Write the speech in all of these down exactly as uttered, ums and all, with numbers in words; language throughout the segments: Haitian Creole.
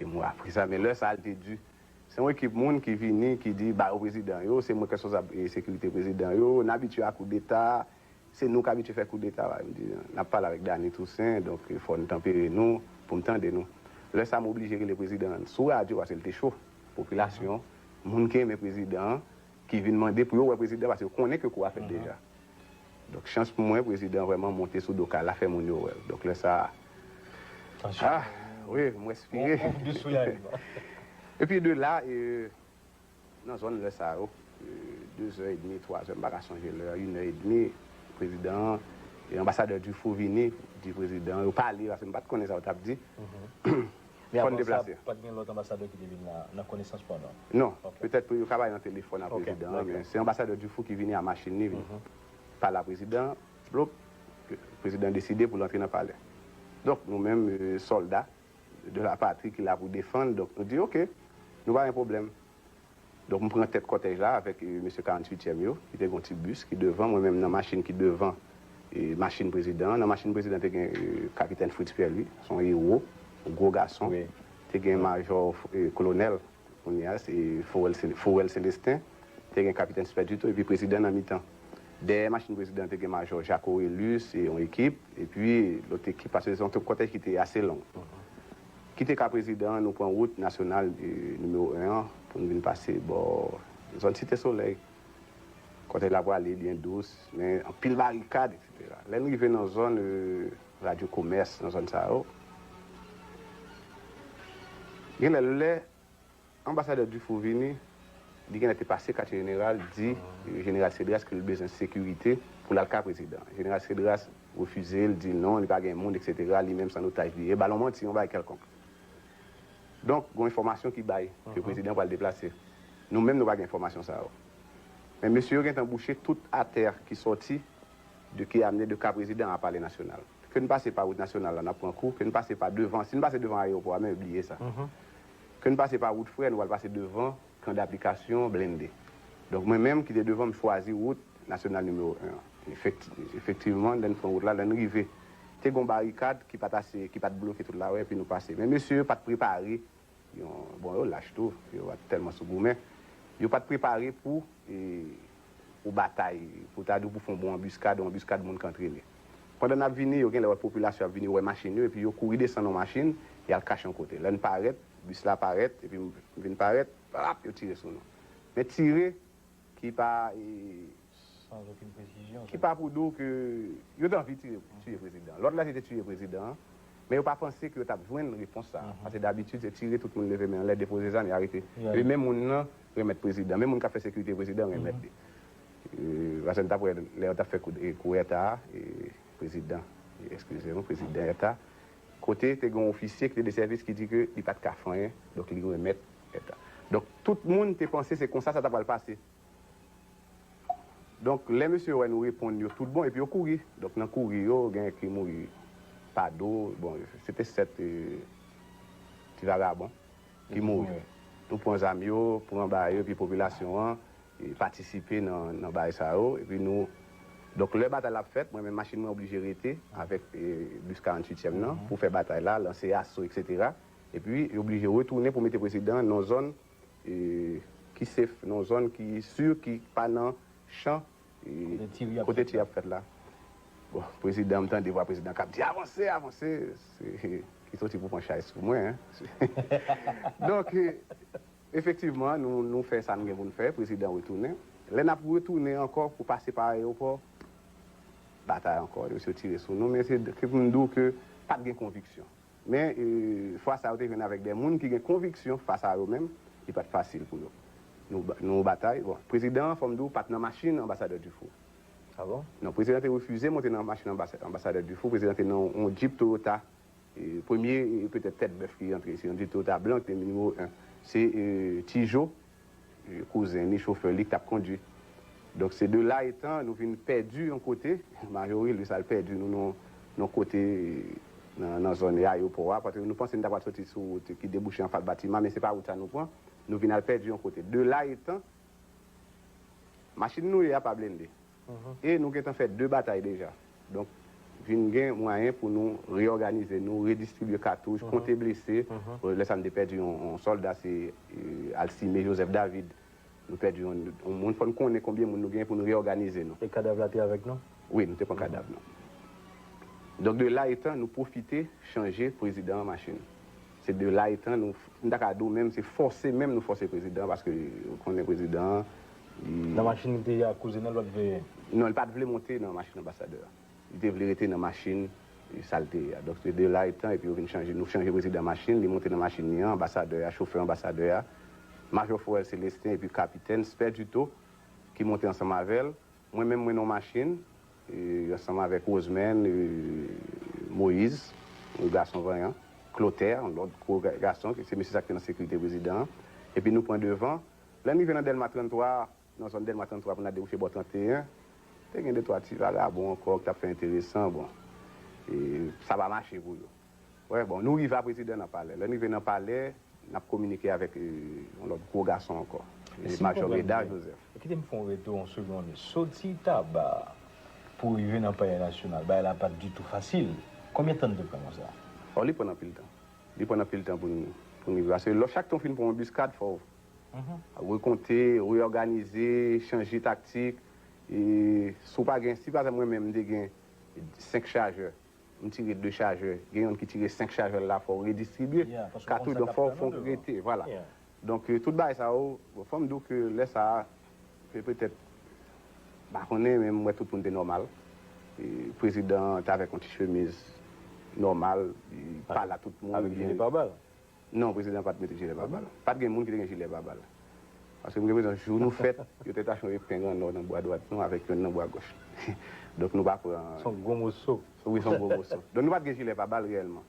de mwa apre sa, men lè sa a, l te di, se yon ekip moun ki vini, ki di, ba yo prezidan yo, se mwen k responsab, e, sekirite prezidan yo, n abitye a koudeta, se nou k abitye fè koudeta. M di, n ap pale avèk Dany Toussaint, donk, fò n tanpere nou, pou m tande nou. Lè sa a, m oblije rele prezidan an sou radyo, paske l te cho. Popilasyon, moun ki renmen prezidan an, ki vin mande pou yo wè prezidan, paske yo konnen ke kou a fèt deja. Donk, chans pou mwen, prezidan vrèman monte sou do kay la, fè moun yo wè l. Donk, lè sa a, ah, wi, m respire. Epi de la, e, nan zòn lè sa yo, e, de zè edmi, twa zè, m pa ka sonje lè, inè edmi, prezidan an, e anbasadè Dufour vini, di prezidan, yo pale, paske m pa t konnen sa yo t ap di. Men fò n avan sa, deplase. Pa t gen lòt anbasadè ki te vin la, nan konesans pa w, non? Non. Ok. Petèt pou yo ka pale nan telefòn ak prezidan an, men se anbasadè Dufour ki vini a machin li, vin pale a prezidan, blop, prezidan deside pou l antre nan palè. Donk, nou menm, e, sòlda de la patri ki la pou defann, donk nou di, ok, nou pa gen pwoblèm. Donk, m pran tèt kòtèj la avèk, e, mesye karanntuityèm yo, ki te gen yon ti bis ki devan, mwen menm nan machin ki devan, e, machin prezidan an. Nan machin prezidan te gen, e, kapitèn Fritz Pierre Louis, se yon ewo, yon gwo gason. Te gen majò, e, kolonèl, kounye a, se Forel Sen-, Forel Celestin, te gen kapitèn Super Duto, epi prezidan nan mitan. Dèyè machin prezidan te gen majò Jacques Orelus e yon ekip, epi lòt ekip, paske se yon kòtèj ki te ase long. Kite ka prezidan an, nou pran wout nasyonal, e, nimewo en an pou n vin pase bò zòn Site Solèy. Kòtèj la prale byen dous, men anpil barikad, etsetera. Lè n rive nan zòn, e, Radyo Komès, nan zòn sa yo, genlè lè anbasadè Dufour vini, li genlè te pase katye jeneral, di, e, jeneral Cedras ke l bezwen sekirite pou l al ka prezidan. Jeneral Cedras refize, l di non, li pa gen moun, etsetera. Li menm se an otaj li ye. Ba l yon manti, yon bagay kèlkonk. Donk, gen enfòmasyon ki bay ke prezidan pral deplase. Nou menm, nou pa gen enfòmasyon sa yo. Men mesye yo gentan bouche tout atè ki sòti de, ki amne de ka prezidan a Palè Nasyonal. Ke n pase pa wout nasyonal la, n ap pran kou. Ke n pase pa devan. Si n pase devan ayewopò a, men bliye sa. Ke n pase pa wout frè, nou pral pase devan kan daplikasyon blende. Donk, mwen menm ki te devan, m chwazi wout nasyonal nimewo en an. Efekti-, efektivman, lè n pran wout la, lè n rive, te gen yon barikad ki pa t ase, ki pa t bloke tout lari a, epi nou pase. Men mesye yo pa t prepare, yon, bon, yo lach tou, yo pa t tèlman sou goumen. Yo pa t prepare pou, e, pou batay, pou ta di w pou fè yon bon anbiskad, yon anbiskad moun k antrene. Pandan n ap vini, yo genlè wè popilasyon ap vini, yo wè machin yo, epi yo kouri desann yon machin, y al kache yon kote. Lè n parèt, bis la parèt, epi m vin parèt, pap, yo tire sou nou. Men tire ki pa, e, Sans aucune précision, ki pa pou di w ke yo te anvi tire, tiye prezidan. Lòt la, se te tiye prezidan an, men yo pa panse ke yo t ap jwenn repons sa a. Paske dabitid, se tire, tout moun leve men anlè, depoze zam, e arete. Epi menm moun nan renmèt prezidan. Menm moun k ap fè sekirite prezidan renmèt li. E, paske n t ap wè lè yo t ap fè kou, e, kou eta a, e, prezidan, e, eskize nou, prezidan eta, kote te gen yon ofisye ki te de sèvis ki di ke li pa t ka fè anyen, donk li renmèt eta. Donk, tout moun te panse se konsa sa t ap pral pase. Donk, lè mesye yo wè nou reponn yo tout bon, epi yo kouri. Donk, nan kouri yo, gen ki mouri pa do. Bon, se te sèt, e, ti vagabon ki mouri. Nou pran zam yo, pran bagay yo, epi popilasyon an, e, patisipe nan, nan bagay sa yo. Epi nou, donk, lè batay la ap fèt, mwen menm machin mwen oblije rete avèk, e, bis karanntuityèm nan pou fè batay la, lanse aso, etsetera. Epi, yo oblije retounen pou mete prezidan an nan yon zòn, e, ki safe, nan yon zòn ki si, ki pa nan chan, e, kote tir ap fèt la. Bon, prezidan, m tande vwa prezidan k ap di, avanse, avanse, se, ki soti pou pran chay sou mwen, en. Donk, e, efektivman, nou, nou fè sa n gen pou n fè, prezidan retounen. Lè n ap retounen ankò pou pase pa ayewopò, batay ankò, yo sot tire sou nou, men se ke pou m di w ke pa t gen konviksyon. Men, e, fwa sa yo te jwenn avèk de moun ki gen konviksyon fas a yo menm, li pa t fasil pou yo. Nou ba-, nou batay. Bon, prezidan an, fò m di w, pa t nan machin anbasadè Dufour. Ah bon? Non, prezidan te refize monte nan machin anbasa-, anbasadè Dufour. Prezidan te nan yon Jeep Toyota. E, premye, e, petèt tèt bèf ki rantre, se yon Jeep Toyota blan, ki te nimewo en. Se, e, Tijo, e, kouzen li, chofè li, ki t ap kondui. Donk, se de la etan, nou vin pèdi yon kote. Majori, li sa l pèdi nou nan, nan kote, nan, nan zòn ayewopò a. Paske nou panse n ta pral soti sou wout ki debouche anfas batiman, men se pa wout sa nou pran. Nou vin al pèdi yon kote. De la etan, machin nou ye a pa blende. E nou gentan fè de batay deja. Donk, Vin gen mwayen pou nou reyòganize nou, redistribye katouch, konte blese. Lè sa n te pèdi yon, yon sòlda, se, e, Alcimé Joseph David. Nou pèdi yon, yon moun, fò n konnen konbyen moun nou gen pou nou reyòganize nou. E kadav la te avèk nou? Wi, nou te pran kadav nou. Donk, de la etan, nou pwofite chanje prezidan an machin. Se de la etan, nou, m ta ka di w menm, se fòse menm nou fòse prezidan an, paske ou konnen prezidan an, li... Nan machin li te ye a, kouzen an, lòt veye? Non, li pa t vle monte nan machin anbasadè a. Li te vle rete nan machin, e, sa l te ye a. Donk, se de la etan, epi yo vin chanje, nou chanje prezidan machin, li monte nan machin li an, anbasadè a, chofè anbasadè a, Majò Forel Célestin, epi kapitèn Spè Duto, ki monte ansanm avè l. Mwen menm, mwen nan machin, e, ansanm avèk Rosemèn, e, Moyiz, yon gason vanyan, Klotè, yon lòt gwo ga-, gason, ki se mesye sa ki te nan sekirite prezidan an. Epi nou pran devan. Lè n rive nan Dèlma tranntwa, nan zòn Dèlma tranntwa pou n al debouche bò tranteyen, te gen de twa ti vagabon ankò ki t ap fè enteresan, bon, e, sa pa mache pou yo. Wè, bon, nou rive a prezidan nan palè. Lè n rive nan palè, n ap kominike avèk, e, yon lòt gwo gason ankò, e, Majò Meda Joseph. Kite m fè yon retou yon segonn. Soti Taba pou rive nan Palè Nasyonal, bagay la pa t ditou fasil. Konbyen tan n te pran konsa? Ò, li pran anpil tan. Li pran anpil tan pou n, pou n rive. Paske lò, chak tan w fin pran yon biskad, fò w rekonte, reyòganize, chanje taktik. E si w pa gen, si pa egzanp, mwen menm, m te gen senk chajè, m tire de chajè, gen youn ki tire senk chajè la, fò w redistribye katouch, donk fò w fè yon rete, vwala. Donk, e, tout bagay sa yo, bon, fò m di w ke lè sa a, pe-, petèt, m pa konnen, men m wè tout moun te nòmal. E, prezidan an te avèk yon ti chemiz nòmal, li pale a tout moun. Avèk jile pabal? Non, prezidan pa t mete jile pabal. Pa t gen moun ki te gen jile pabal. Paske m gen enpresyon, jou nou fèt, yo te tache yon epeng annò nan bwa dwat nou avèk youn nan bwa gòch. Donk, nou pa pran... Se yon gwo moso. Wi, se yon gwo moso. Donk, nou pa t gen jile pabal reyèlman.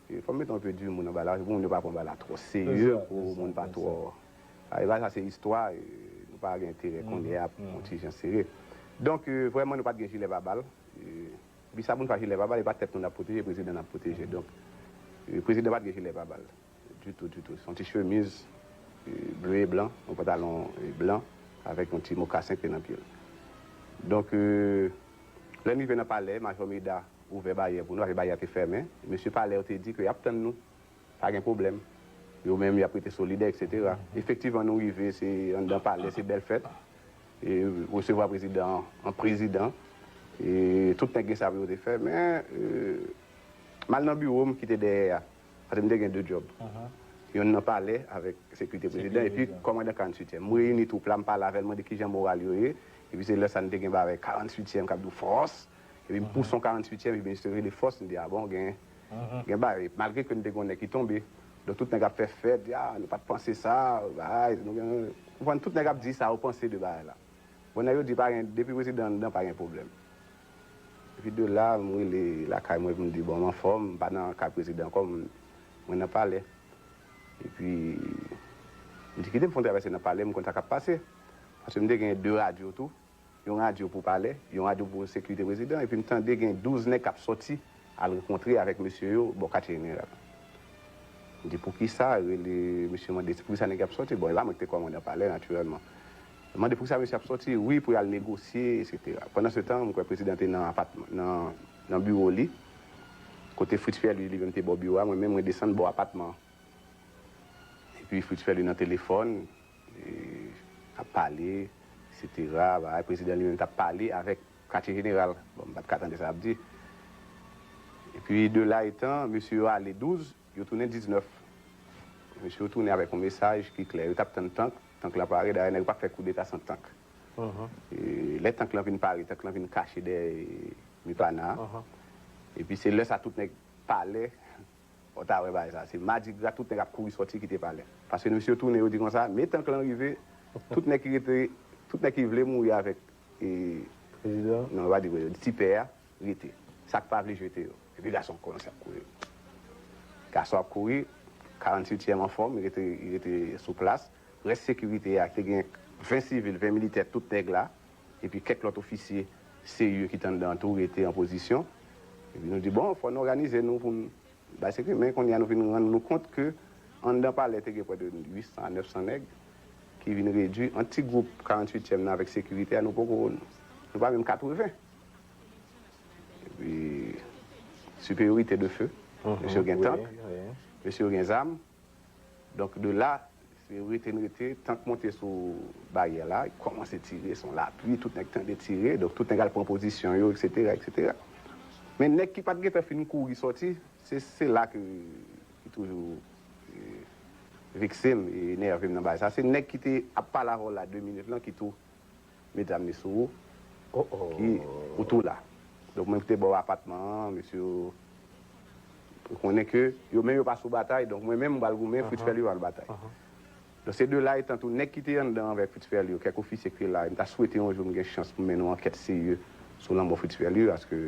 E fò m mete yon pe di moun anba la, pou moun yo pa pran bagay la twò serye, pou moun pa twò... Sa, e bagay sa se istwa, e nou pa gen enterè kounye a pou yon ti jan sere. Donk, e, vrèman, nou pa t gen jile pabal. E, epi sa pou n fè jile pabal, e pa tèt nou n ap pwoteje, prezidan n ap pwoteje. Donk, e, prezidan pa t gen jile pabal. Ditou, ditou. Se yon ti chemiz, e, ble e blan, yon pantalon, e, blan, avèk yon ti mokasen ki te nan pye l. Donk, e, lè n rive nan palè, Majò Meda ouvè baryè pou nou, paske baryè a te fèmen. Mesye palè yo te di ke y ap tann nou. Pa gen pwoblèm. Yo menm, y ap rete solidè, etsetera. Efektivman, nou rive, se anndan palè, se bèl fèt. E resevwa prezidan an, an prezidan. E tout nèg gen sa pou yo te fè, men, e, m al nan biwo m ki te dèyè a. Paske m te gen de djòb. Youn nan palè avèk sekirite prezidan, epi kòmandan karanntuityèm. M reyini twoup la, m pale avè l, mande kijan moral yo ye. Epi se lè sa n te gen bagay karanntuityèm k ap di w fòs. Epi m pouse yon karanntuityèm, epi misye rele fòs, m di, a bon, gen, gen bagay. Malgre ke n te gen yon nèg ki tonbe. Donk, tout nèg ap fè fèt, di, a, nou pa t panse sa, bagay, nou gen, ou konprann, tout nèg ap di sa yo panse de bagay la. Bon, nèg yo di, pa gen, depi prezidan anndan, pa gen pwoblèm. Epi de la, m rele lakay mwen, epi m di, bon, m anfòm, m pa nan kay prezidan ankò, m, mwen nan palè. Epi, m di, kite m fè yon travèse nan palè, m konn sa k ap pase. Paske m te gen de radyo tou. Yon radyo pou palè, yon radyo pou sekirite prezidan, epi m tande gen douz nèg k ap sòti al rankontre avèk mesye yo bò katye jeneral. M di, poukisa, rele mesye mande, poukisa nèg yo ap sòti? Bon, e pa mwen ki te kòmandan palè, natirèlman. M mande, poukisa mesye ap sòti? Wi, pou y al negosye, etsetera. Pandansetan, m kwè prezidan te nan apatman, nan, nan biwo li, kote Fritz Pierre, li, li menm te bò biwo a, mwen menm, mwen desann bò apatman an. Epi Fritz Pierre li nan telefòn, e, ap pale, etsetera. Bagay, prezidan li menm t ap pale avèk katye jeneral. Bon, m pa t ka tande sa y ap di. Epi, de la etan, mesye yo ale douz, yo tounen diznèf. Mesye yo tounen avèk yon mesaj ki klè. Yo t ap tann tank, tank lan pare. Dayè, nèg yo p ap fè koudeta san tank. E lè tank lan vin pare, tank lan vin kache dèyè Mipana. Epi se lè sa tout nèg palè, ou ta wè bagay sa. Se madigra, tout nèg ap kouri sòti kite palè. Paske mesye yo tounen, yo di konsa, men tank lan rive, tout nèg ki rete, tout nèg ki vle mouri avèk, e, prezidan, non, yo pa di prezidan, ti pè a, rete. Sa k pa vle jete yo. Epi gason kòmanse ap kouri. Gason ap kouri, karanntuityèm anfòm, li rete, li rete sou plas. Rès sekirite a, te gen ven sivil, ven militè, tout nèg la. Epi kèk lòt ofisye serye ki t anndan an tou rete an pozisyon. Epi nou di, bon, fò n òganize nou pou n bay sekirite. Men kounye a nou vin rann nou kont ke anndan palè te gen prè de uit san a nèf san nèg ki vin redui an ti gwoup karanntuityèm nan avèk sekirite a, nou poko, nou pa menm katreven. Epi, Supériorité de feu. Mesye yo gen tank, mesye yo gen zam. Donk, de la, se rete n rete, tank monte sou baryè la, kòmanse tire, se yon lapli, tout nèg tande tire, donk tout nèg al pran pozisyon yo, etsetera, etsetera. Men nèg ki pa t gentan fin kouri sòti, se, se la ke ki toujou eh, vekse m e enève m nan bagay sa. Se nèg ki te ap pale avè w la de minit lan ki tou met zam li sou ou, ki ou tou la. Donk mwen ki te ba w apatman an, mesye yo konnen ke yo menm yo pa sou batay, donk mwen menm m pral goumen, Fritz Pèlye pral batay. Donk se de la etan tou nèg ki te anndan avèk Fritz Pèlye yo, kèk ofisye ki te la, m ta swete yon jou m gen chans pou m mennen yon ankèt serye sou lanmò Fritz Pèlye, paske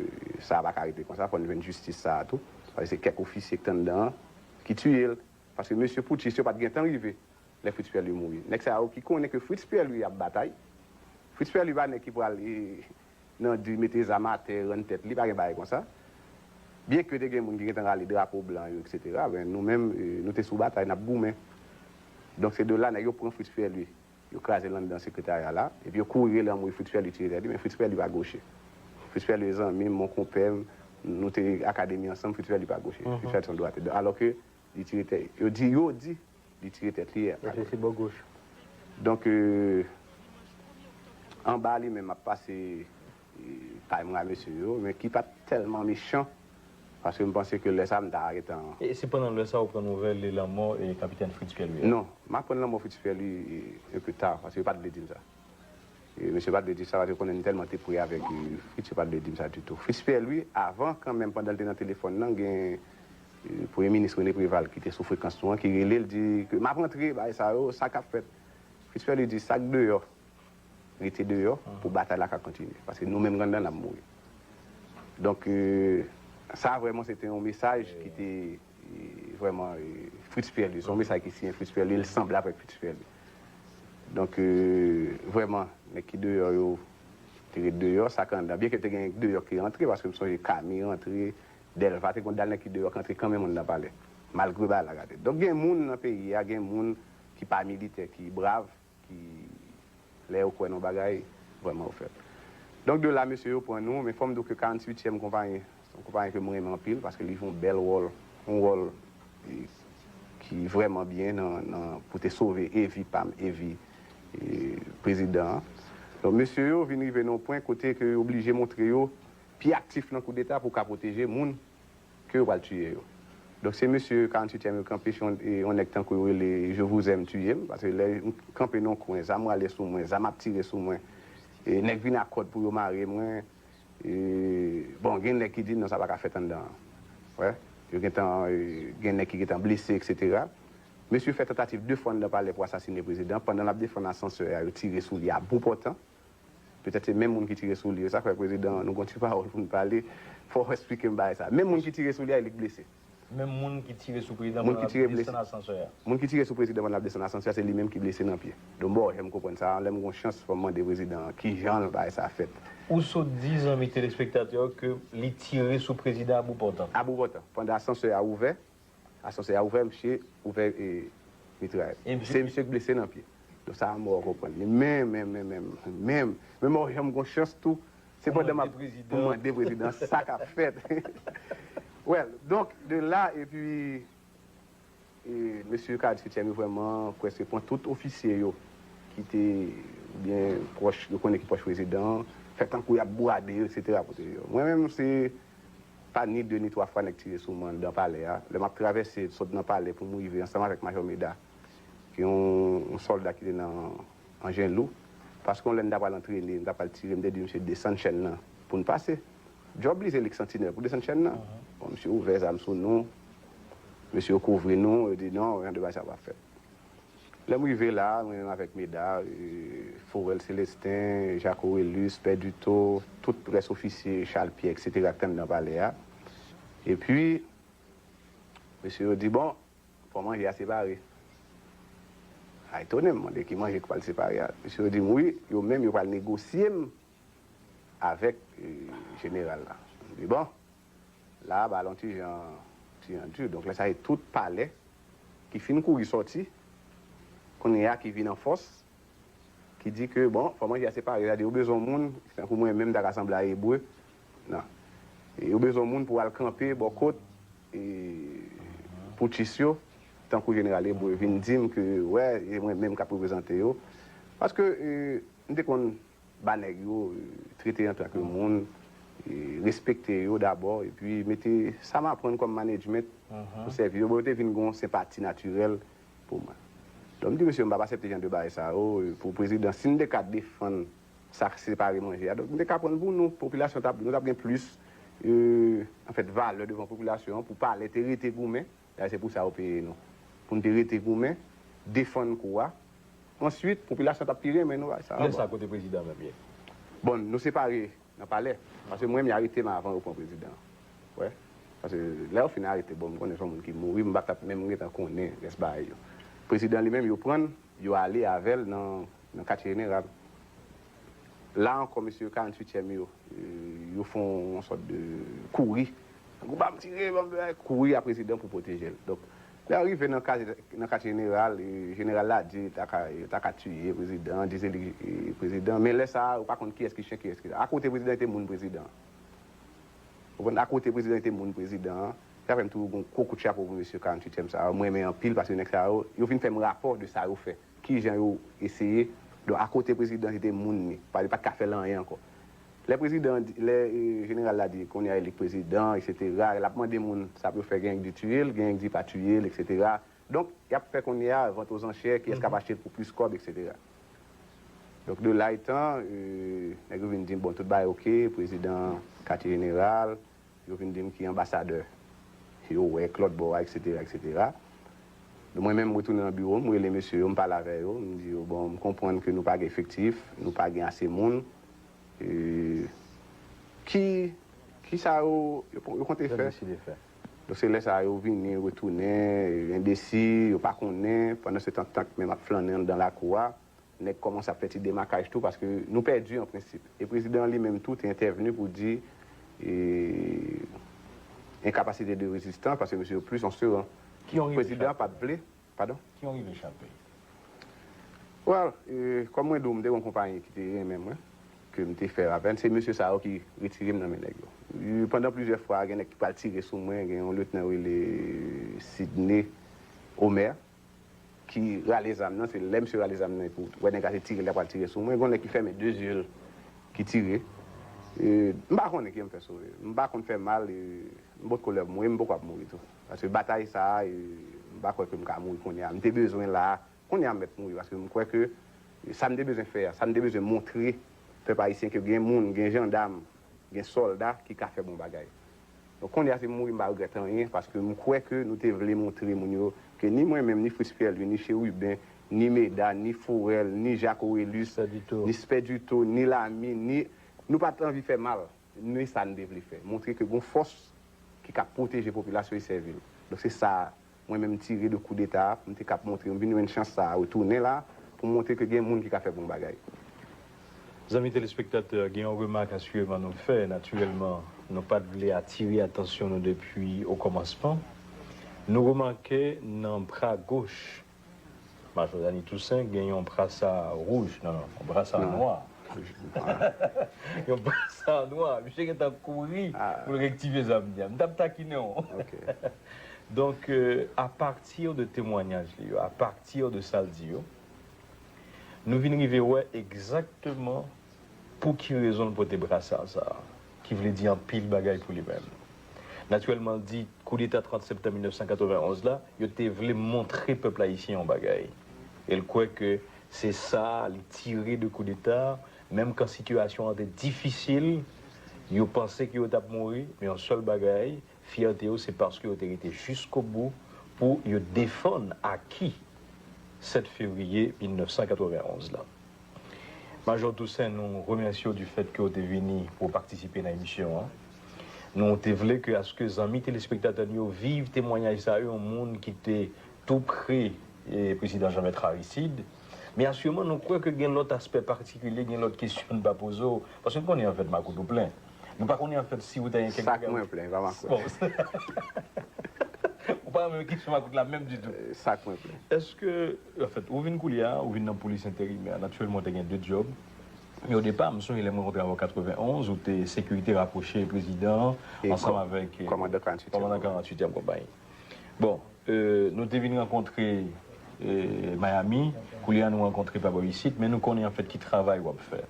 sa a pa ka rete konsa, fò n jwenn jistis sa a tou. Paske se kèk ofisye ki te anndan an ki tiye l. Paske mesye poutchis yo pa t gentan rive lè Fritz Pèlye mouri. Nèg sa yo ki konnen ke Fritz Pèlye ap batay. Fritz Pèlye pa nèg ki pral eh, nan di mete zam atè, rann tèt li, pa gen bagay konsa. Byenke te gen moun ki gentan rale drapo blan yo, etsetera, men nou menm, eh, nou te sou batay, n ap goumen. Donk se de la nèg yo pran Fritz Pèlye, yo kraze l anndan sekretarya la, epi yo kouri rele anmwe Fritz Pèlye tire tèt li, men Fritz Pèlye pa goche. Fritz Pèlye zanmi m, mon konpè m, nou te akademi ansanm, Fritz Pèlye pa goche. Fritz Pèlye se yon dwatè. Alò ke li tire tèt, yo di, yo di, li tire tèt li. Mesye se bò goch. Donk, euh, anba li menm ap pase eh, kay mwen a mesye yo, men ki pa t tèlman mechan, paske m panse ke lè sa a m ta gentan. E se pandan lè sa a ou pran nouvèl de lanmò e kapitèn Fritz Pèlye a? Non, m aprann lanmò Fritz Pèlye eh, un peu tard, paske yo pa t vle di m sa. E mesye pa t vle di sa, paske yo konnen m tèlman te pre avèk eh, Fritz, yo pa t vle di m sa ditou. Fritz Pèlye, avan kanmenm, pandan l te nan telefòn nan, gen eh, premye minis René Préval ki te sou frekans nou an, ki rele l di ke m ap rantre, bagay sa yo, sa k ap fèt. Fritz Pèlye di sa k deyò rete deyò pou batay la ka kontinye. Paske nou menm anndan n ap mouri. Donk, euh, sa vrèman se te yon mesaj ki te eh, vrèman eh, Fritz Pèlye. Se yon mesaj ki siyen Fritz Pèlye, li sanble avèk Fritz Pèlye. Donk, euh, vrèman, nèg ki deyò yo te ret deyò, sa k anndan. Byenke te gen deyò ki rantre, paske m sonje Kami rantre, Dèlva te konn dal nèg ki deyò k antre kanmenm anndan palè. Malgre bagay la gate. Donk, gen moun nan peyi a, gen moun ki pa militè, ki brav, ki lè yo kwè nan bagay, vrèman yo fè l. Donk de la, mesye yo pran nou, men fò m di w ke karanntuityèm konpayi, se yon konpayi ke mwen renmen anpil, paske li jwe yon bèl wòl, yon wòl e, ki vrèman byen nan, nan, pou te sove e vi pa m, e vi e, prezidan an. Donk mesye yo vin rive nan yon pwen kote ke yo oblije montre yo pi aktif nan koudeta pou ka pwoteje moun ke yo pral tiye yo. Donk se mesye karanntuityèm yo kanpe, se yon, e, yon nèg tankou yo rele Je vous aime tiye m, paske lè m kanpe nan yon kwen, zam rale sou mwen, zam ap tire sou mwen, e, nèg vin ak kòd pou yo mare mwen, e, bon, gen nèg ki di non, sa pa ka fèt anndan an. Wè, yo gentan, e, gen nèg ki gentan blese, etsetera. Mesye fè tantativ de fwa anndan palè pou asasine prezidan, pandan l ap defann asansè a, yo tire sou li a bout pòtan. Petèt se menm moun ki tire sou li yo. Sa k fè prezidan, nou gon ti pawòl pou n pale. Fò w esplike m bagay sa. Menm moun ki tire sou li a, li k blese. Menm moun ki tire sou prezidan pandan l ap desann asansè a. Moun ki tire sou prezidan pandan l ap desann asansè a, se li menm ki blese nan pye. Donk, bon, jan m konprann sa, lè m gon chans, fò m mande prezidan an kijan bagay sa fèt. Ou sot di zanmi telespektatè yo ke li tire sou prezidan a bout pòtan. A bout pòtan. Pandan asansè a ouvè, asansè a ouvè, misye ouvè e, mitrayèt. Se misye k blese nan pye. Donk sa a mò w konprann li. Men, men, men, men, men, men mò w janm gon chans tou. Se pandan m ap pou mande prezidan sa k ap fèt. Well, donk, de la, epi, e, mesye karanntuityèm yo vrèman prèske pran tout ofisye yo ki te, oubyen pwòch, yo konnen ki pwòch prezidan an, fè tankou y ap bwade yo, etsetera, pwoteje yo. Mwen menm, se pa ni de ni twa fwa nèg tire sou mwen anndan palè a. Lè m ap travèse, sot nan palè pou m rive ansanm avèk Majò Meda, ki yon, yon sòlda ki te nan Anjen Lou. Paske yon lè n ta pral antrene, n ta pral tire, m te di misye desann chèn nan pou n pase. Djòb li se li k santinèl pou desann chèn nan. Bon, misye ouvè zam sou nou, mesye yo kouvri nou, yo di non, yon de bagay sa pa fèt. Lè m rive la, mwen menm avèk Meda, e, Forel Célestin, Jacques Orelus, Pè Duto, tout rès ofisye, Charles Pierre, etsetera, k t anndan palè a. Epi, mesye yo di, bon, fò manje a separe. A etone m, mande ki manje k pral separe a. Mesye yo di m, wi, yo menm, yo pral negosye m avèk, e, jeneral la. M di, bon, la, bagay la yon ti jan, ti jan di. Donk, lè sa, se tout palè ki fin kouri sòti, kounye a ki vin an fòs, ki di ke, bon, fò manje a separe, sa di yo bezwen yon moun, tankou mwen menm, m ta ka sanble a Ebre. Non. E yo bezwen moun pou al kanpe bò kot e, poutchis yo, tankou jeneral Ebre vin di m ke, wè, e mwen menm k ap reprezante yo. Paske, e, m te konn ba nèg yo, e, trete yo antanke moun, e, respekte yo dabò, epi mete sa m aprann kòm management pou sèvi yo. Bon, yo te vin gen yon senpati natirèl pou mwen. Donk, m di, mesye, m p ap aksepte jan de bagay sa yo, e, pou prezidan. Si n te ka defann sa k separe manje a, donk, nou te ka pran l pou nou, popilasyon t ap, nou t ap gen plis, e, anfèt, valè devan popilasyon an, pou palè te rete goumen. Dayè, se pou sa yo peye nou. Pou n te rete goumen, defann kou a. Answit, popilasyon t ap pi renmen nou, bagay sa. Lè sa, kote prezidan menm ye? Bon, nou separe nan palè. Paske mwen, m arete m avan yo pran prezidan an. Wè. Paske lè yo fin arete, bon, m konnen se yon moun ki mouri, m pa t ap menm gentan konnen rès bagay yo. Prezidan li menm, yo pran l, yo ale avè l nan, nan katye jeneral. La ankò, mesye karanntuityèm yo, e, yo fè yon sòt de kouri. Tankou, "Ban m tire, ban m fè," kouri a prezidan pou pwoteje l. Donk, lè yo rive nan ka-, nan katye jeneral, e, jeneral la di ta ka, ta ka tiye prezidan, di se li, e, prezidan. Men lè sa a, yo pa konn kiyès ki chen, kiyès ki rat. Akote prezidan te moun prezidan. Ou konprann? Akote prezidan te moun prezidan an. Sa fè m toujou gen yon gwo kout chapo pou mesye karanntuityèm sa yo. M renmen anpil paske nèg sa yo, yo vin fè m rapò de sa yo fè. Kijan yo eseye. Donk, akote prezidan, se te moun li. Pa, li pa t ka fè l anyen ankò. Lè prezidan an di, lè, e, jeneral la di, kounye a, e li k prezidan, etsetera, l ap mande moun sa pou yo fè, genyen k di tiye l, genyen k di pa tiye l, etsetera. Donk, y ap fè kounye a, vant ozanchè, kiyès k ap achte l pou plis kòb, etsetera. Donk, de la etan, e, nèg yo vin di m, bon, tout bagay oke, prezidan katye jeneral, yo vin di m ki anbasadè yo wè k lòt bò a, etsetera, etsetera. Donk, mwen menm, m retounen nan biwo m, m rele mesye yo, m pale avè yo, m di yo, bon, m konprann ke nou pa gen efektif, nou pa gen ase moun. E, ki, ki sa yo, yo, yo konte fè? Donk, se lè sa a yo vini, retounen, e, endesi, yo pa konnen, pandan se tan tank menm ap flannen anndan lakou a. Nèg kòmanse ap fè ti demakaj tou, paske nou pèdi an prensip. E prezidan an li menm tou te entèvni pou di, e, enkapasite de rezistans, paske misye yo plis an se ran. Ki yon rive Prezidan an chape. Pa t vle. Padon? Ki yon rive chape. Well, e, kòm mwen di w, m te gen yon konpayi ki te renmen mwen, ke m te fè avè l. Se mesye sa yo ki retire m nan men nèg yo. E, pandan plizyè fwa, gen nèg ki pral tire sou mwen, gen yon lyetnan rele Sidney Omer. Ki rale zam nan, se lè misye rale zam nan, epi w wè nèg la se tire l, l ap pral tire sou mwen. Gen yon nèg ki fèmen de zye l, ki tire. E, m pa konnen ki jan m fè sove. M pa konn fè mal, e, m potko lè mouri, m poko ap mouri tou. Paske batay sa a, e, m pa kwè ke m ka mouri kounye a. M te bezwen la a, kounye a m mèt mouri, paske m kwè ke sa m te bezwen fè a, sa m te bezwen montre pèp ayisyen ke gen moun, gen jandam, gen sòlda ki ka fè bon bagay. Donk, kounye a, si m mouri, m pa regrèt anyen, paske m kwè ke nou te vle montre moun yo ke ni mwen menm, ni Fritz Pierre Louis, ni Chérubin, ni Meda, ni Forel, ni Jacques Orelus, ni Spèdito, ni Lami, ni, nou pa t anvi fè mal, ni sa n te vle fè. Montre ke gon fòs ki ka pwoteje popilasyon e sèvi l. Donk, se sa mwen menm m tire de koudeta a, pou m te kab montre, m vin jwenn chans sa a, retounen la, pou m montre ke gen moun ki ka fè bon bagay. Zanmi telespektatè, gen yon remak asireman nou fè. Natirèlman, nou pa t vle atire atansyon nou depi okòmansman. Nou remake nan bra goch Majò Dany Toussaint gen yon brasa wouj, non, non, yon brasa nwa. Yon brasa nwa. Misye gentan kouri pou l rektifye zam li a. M t ap takinen w. Donk, euh, à partir de temwanyaj li yo, à partir de sa l di yo, nou vin rive wè egzakteman pou ki rezon l pote brasa sa a, ki vle di anpil bagay pou li menm. Natirèlman, l di koudeta trant septanm mil nèf san katrevenn onz la, yo te vle montre pèp ayisyen yon bagay. E l kwè ke se sa li tire de koudeta, menm kan sitiyasyon an te difisil, yo panse ke yo t ap mouri, men yon sèl bagay, fyète yo, se paske yo te rete jiskobou pou yo defann aki sèt fevriye mil nèf san katrevenn onz la. Majò Toussaint, nou remèsye w du fait ke w te vini pou w patisipe nan emisyon an. Nou te vle ke aske zanmi telespektatè nou yo viv temwanyaj sa yo, yon moun ki te tou pre, eh, prezidan Jean Bertrand Aristide. Men asireman, nou kwè ke gen lòt aspè patikilye, gen lòt kesyon n pa poze w. Paske n konnen, anfèt, makout ou plen. Nou pa konnen, anfèt, si ou ta gen kèk... Sak mwen plen, pa makout. Bon. Ou pa renmen kesyon makout la menm ditou. Eh, sak mwen plen. Èske, anfèt, ou vin koulye a, ou vin nan polis enterimè. Natirèlman, ou te gen de djòb. Men o depa, m sonje lè m rankontre avè w katrevenn onz, ou te sekirite rapwoche prezidan an, ansanm avèk, eh, kòmandan karanntuityèm konpayi. Bon, eh, nou te vin rankontre, eh, Miami, koulye a nou rankontre pa bò isit, men nou konnen anfèt ki travay w ap fè.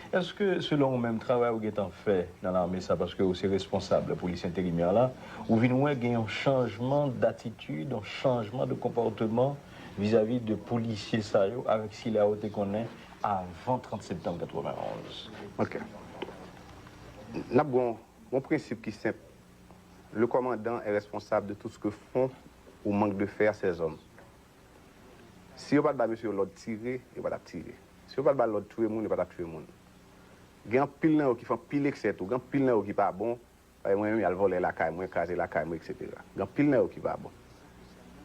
Èske, selon ou menm, travay ou gentan fè nan lame sa, paske ou se responsab polis enterimè la, ou vin wè gen yon chanjman datitid, yon chanjman de konpòteman vizavi de polisye sa yo avèk sila ou te konnen avan trant septanm katrevenn onz? Ok. N ap gon, gon prensip ki senp. Le commandant est responsable de tout ce que font ou manquent de faire ses hommes. Si yo pa t ba mesye yo lòd tire, yo pa t ap tire. Si yo pa t ba lòd touye moun, yo pa t ap touye moun. Gen anpil nan yo ki fè anpil eksè tou, gen anpil nan yo ki pa bon, pa mwen menm, y al vòlè lakay mwen, kraze lakay mwen, etsetera. Gen anpil nan yo ki pa bon.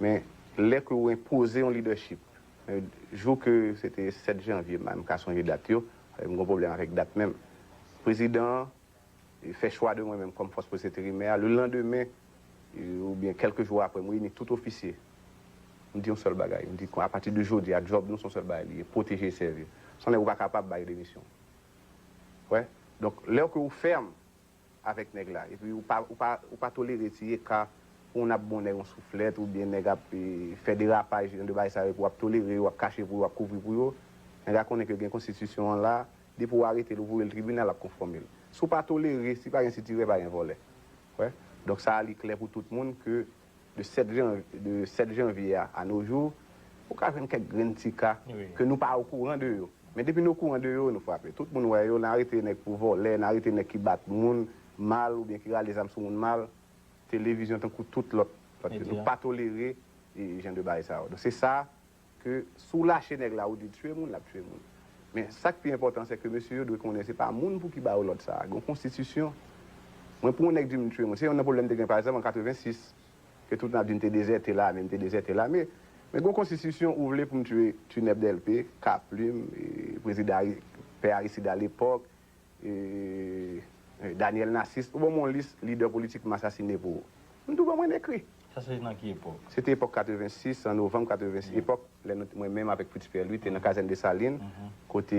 Men, lè ke ou enpoze yon leadership, men, jou ke se te sèt janvye, m pa menm ka sonje dat yo, m gon pwoblèm avèk dat menm. Prezidan an, e, fè chwa de mwen menm kòm fòs polis enterimè a. Le landemen, e, oubyen kèlke jou apre, m reyini tout ofisye. M di yon sèl bagay. M di, apati de jodi a, djòb nou se yon sèl bagay li ye, pwoteje e sèvi. San lè ou pa kapab bay demisyon. Wè. Donk, lè ke ou fèm avèk nèg la, epi ou pa, ou pa, ou pa tolere ti eka pou w ap bon nèg yon souflèt, oubyen nèg ap, e, fè derapaj, jan de bagay sa yo, epi w ap tolere yo, w ap kache pou yo, w ap kouvri pou yo, nèg la konnen ke gen konstitisyon an la, depi w arete l, ou voye l tribinal, l ap konfòme l. Si w pa tolere, si pa gen sitirè, pa gen vòlè. Wè. Donk, sa a, li klè pou tout moun ke de sèt jan, de sèt janvye a, à nos jours, ou ka jwenn kèk grenn ti ka ke nou pa okouran de yo. Men depi nou okouran de yo, nou frape. Tout moun wè yo, n arete nèg pou vòlè, n arete nèg ki bat moun mal oubyen ki rale zam sou moun mal. Televizyon tankou tout lòt, lòt yo. Nou pa tolere, e, jan de bagay sa yo. Donk, se sa ke si w lache nèg la, ou di l tiye moun, l ap tiye moun. Men sa k pi enpòtan, se ke mesye yo dwe konnen se pa moun pou ki ba yo lòd sa a. Gen yon konstitisyon. Mwen, pou yon nèg di m tiye moun, se youn nan pwoblèm te gen, pa egzanp, an katrevensis, ke tout n ap di m te dezète lame, m te dezète lame. Men gen yon konstitisyon, ou vle pou m tiye Tunèb Dèlpe, Kaplim, e, prezidan Ari-, pè Aristide alepòk, e, e, Daniel Narcisse, ou ban m yon lis lidè politik m asasine pou ou. M tou ban mwen ekri. Sa se nan ki epòk? Se te epòk katrevensis, an novanm katrevensis, epòk lè nou, mwen menm avèk Fritz Pierre Louis te nan kazèn Desalin, kote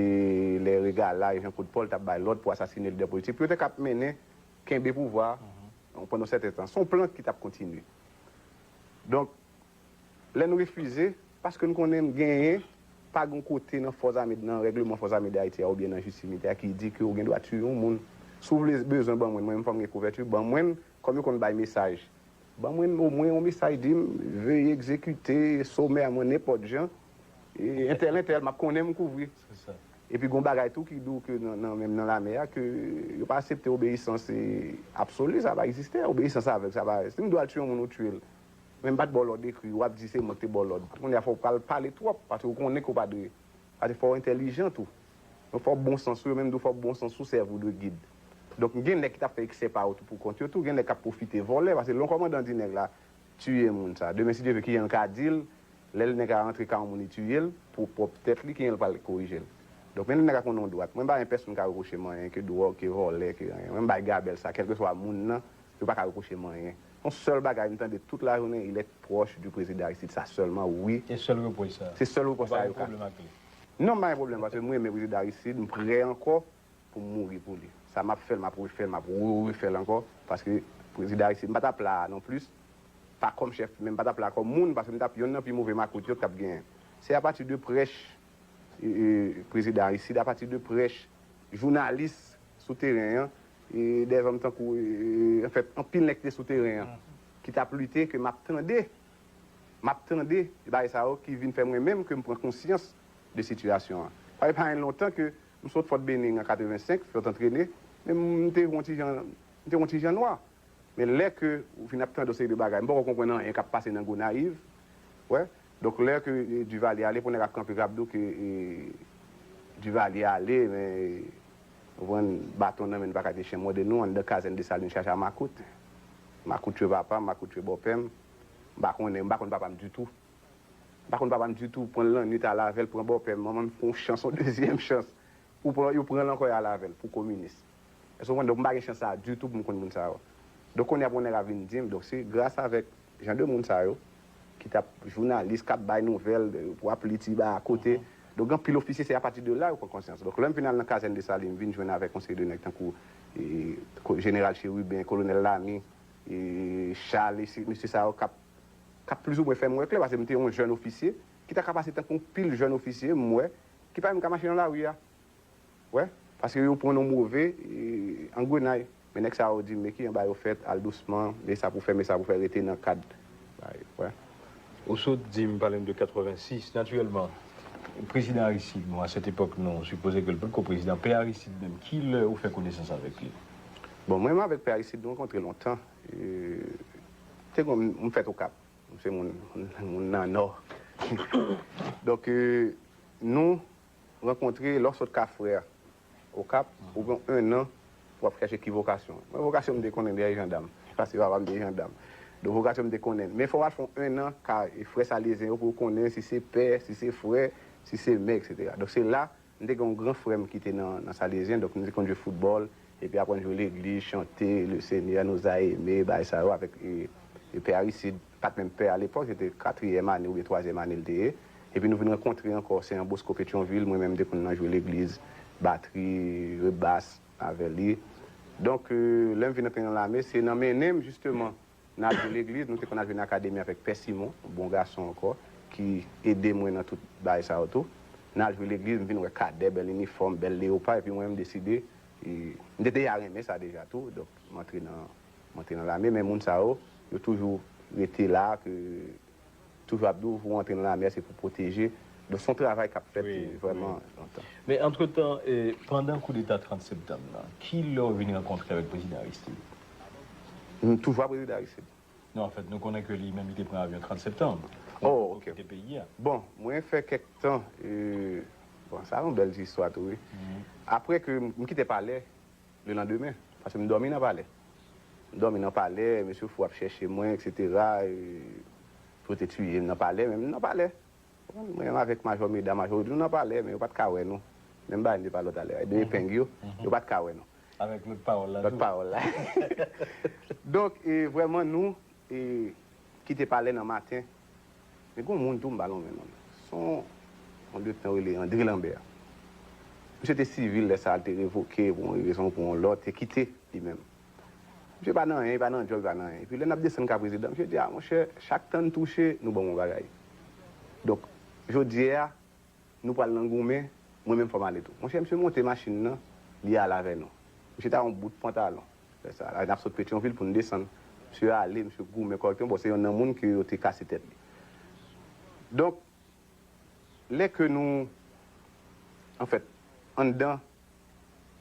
lè Regala e Jean Claude Paul t ap bay lòd pou asasine lidè politik, pou yo te ka mennen, kenbe pouvwa a, pandan yon sèten tan. Se yon plan ki t ap kontinye. Donk, lè nou refize, paske n konnen n genyen, pa gen yon kote nan fòs ame, nan règleman fòs ame d Ayiti a oubyen nan jistis militè a ki di ke ou gen dwa tiye yon moun. Si w vle, bezwen ban mwen, mwen menm fò m gen kouvèti, ban mwen l, kòm yo konn bay mesaj. Ban mwen omwen yon mesaj, di m, veye egzekite, somè mwen, nenpòt jan, e, entèl, entèl, m ap konnen m kouvri. Se sa. Epi gon bagay tou ki di w ke nan, nan, menm nan lame a, ke yo pa aksepte obeyisans, e, absoli, sa pa egziste, obeyisans avèg, sa pa, si m di w al tiye yon moun, ou tiye l. Men m pa t ba w lòd ekri, w ap di se mwen k te ba w lòd. Kounye a fò w pa al pale twòp, paske w konnen ke w pa dwe. Paske fò w entèlijan tou. Donk fò bon sans ou, yo menm tou fò bon sans ou sèvi w de gid. Donk gen nèg ki t ap fè eksè pa yo tou pou kont yo tou, gen nèg k ap pwofite vòlè, paske lè yon kòmandan di nèg la, tiye moun sa. Demen, si Dye vle, kijan l ka di l, lè nèg la rantre ka yon moun, li tiye l, pou pwòp tèt li, kijan l pral korije l. Donk, men nèg la konn yon dwat. Mwen, m pa gen pèsonn ka repwoche m anyen, ke dwòg, ke vòlè, ke anyen. Mwen, m bay gabèl sa, kèlkeswa moun nan, yo pa ka repwoche m anyen. Yon sèl bagay, m tande tout lajounen, il est proche du président Aristide, sa sèlman, wi. Se sèl repwòch sa? Se sèl repwòch sa yo ka. Ou pa gen pwoblèm ak li? Non, m pa gen pwoblèm, paske m renmen prezidan Aristide, m prè ankò pou m mouri pou li. Sa m ap fè l, m ap refè l, m ap re-, refè l ankò, paske prezidan Aristide, m pa t ap la a non plis, pa kòm chèf, men m pa t ap la kòm moun, paske m t ap yonn nan pi move makout yo k t ap genyen. Se apati de prèch, e, e, prezidan Aristide, apati de prèch jounalis sou teren an, e, dèzòm tankou, e, anfèt, anpil nèg ki te sou teren an, ki t ap lite, ke m ap tande, m ap tande bagay sa yo ki vin fè mwen menm ke m pran konsyans de sitiyasyon an. Sa pa gen lontan ke m sot Fòt Bening an katrevensenk, Fòt Antrene, men m te yon ti jan, m te yon ti jan nwa. Men lè ke ou fin ap tande yon seri de bagay, m poko konprann anyen k ap pase nan Gonayiv. Wè. Donk, lè ke, e, Duvalier ale, pou nèg ap kanpe, k ap di w ke, e, Duvalier ale, men, e, ou pran baton nan men n, pa ka te chen mòde nou, anndan kazèn Desalin chache a makout. Makout tchwe papa m, makout tchwe bòpè m. M pa konnen, m pa konn papa m ditou. M pa konn papa m ditou, pran l lannwit, al avè l, pran bòpè m, manman m fè yon chans, yon dezyèm chans. Pou pran, yo pran l ankò, y al avè l, pou kominis. Èske w konprann? Donk, m pa gen chans sa a ditou pou m konn moun sa yo. Donk, kounye a, pou nèg la vin di m, donk, se gras avèk jan de moun sa yo, ki t ap jounalis, k ap bay nouvèl, pou ap li ti ba a kote, Donk, gen anpil ofisye, se apati de la yo pran konsyans. Donk, lè m vin al nan kazèn Desalin, m vin jwenn avèk yon seri de nèg tankou e, ko- Jeneral Chérubin, Kolonèl Lamy, e, Charles, e, mesye sa yo k ap k ap plizoumwen fè m wè klè, paske m te yon jèn ofisye, ki ta ka pase tankou yon pil jèn ofisye, m wè, ki pa menm ka mache nan lari a. Wè, paske yo pran nou move, e, angrenay. Men nèg sa yo di m, men ki anba yo fèt, al dousman, men sa pou fè, men sa pou fè, rete nan kad. Bay, wè. Ou sot di m, pale m de katrevennsis, natirèlman. Prezidan Aristide, nou, a sèt epòk, nou sipoze ke l potko prezidan. Pè Aristide menm, ki lè ou fè konesans avèk li? Bon, mwen menm avèk Pè Aristide, nou rankontre lontan. E, te gon, m fèt Okap. M se moun, moun nan Nò. Donk, e, nou rankontre lè w sot Kafrè, Okap, ou gen yon an pou w ap chèche ki vokasyon. Mwen, vokasyon m te konnen dèyè jandam. Paske papa m te jandam. Donk, vokasyon m te konnen. Men fò w al fè yon an ka e frè Salezyen yo pou w konnen si se pè, si se frè, si se mè, etsetera. Donk, se la, m te gen yon gran frè m ki te nan, nan Salezyen, donk, nou te konn jwe foutbòl, epi aprann jwe legliz, chante, Le Seigneur nous a aimés, bagay sa yo, avèk e, e Pè Aristide, pa t menm pè alepòk, se te katriyèm ane oubyen twazyèm ane l te ye. Epi nou vin rankontre ankò, se an Bosco Petyonvil, mwen menm m te konn nan jwe legliz, batri, rebas avè li. Donk, e, lè m vin antre nan lame, se nan mennen m, jisteman, n al jwe legliz, nou te konn al jwe nan akademi avèk Pè Simon, yon bon gason ankò, ki ede mwen nan tout bagay sa yo tou. N al jwe legliz, m vin wè kadè, bèl inifòm, bèl leyopa, epi mwen, m deside, e, m te deja renmen sa deja tou, donk, m antre nan, m antre nan lame, men moun sa yo, yo toujou rete la, ke toujou ap di w, pou w antre nan lame a, se pou pwoteje. Donk, se yon travay k ap fèt, wi, e, vrèman, wi, lontan. Men, antretan, e, pandan koudeta trant septanm nan, ki lè w vin rankontre avèk prezidan Aristide? M toujou a prezidan Aristide. Non, anfèt, nou konnen ke li menm, li te pran avyon trant septanm. Oh, pou, pou ok. Kite peyi a. Bon, mwen fè kèk tan, e, bon, sa yon bèl ti istwa tou, wi. Mhm. Apre ke m, m kite palè, le landemen, paske m dòmi nan palè. M dòmi nan palè, mesye Fou ap chèche mwen, etsetera, e, pou te tiye m nan palè, men m nan palè. Mwen menm avèk Majò Meda, Majò Rudi, nou nan palè, men yo pa t ka wè nou. Menm bagay m te pale w talè a, de epeng yo, yo pa t ka wè nou. Avèk lòt pawòl la tou. Lòt pawòl la. Donk, e, vrèman, nou, e, kite palè nan maten. Men gon moun tou m pa lonmen non l. Se yon, yon letan rele André Lambert. Misye te sivil lè sa a, l te revoke pou yon rezon ou pou yon lòt, te kite li menm. Misye pa nan anyen, li pa nan djòb, li pa nan anyen. Epi lè n ap desann ka prezidan, misye di, a, monchè, chak tan n touche, nou ban m yon bagay. Donk, jodi a, nou pral nan goumen, mwen menm fò m ale tou. Monchè, misye monte machin nan, li ale avè nou. Misye ta yon bout pantalon. Lè sa a, n ap sot Petyonvil pou n desann. Misye ale, misye goumen kòrèkteman. Bon, se yonn nan moun ke yo te kase tèt li. Donk, lè ke nou, anfèt, anndan,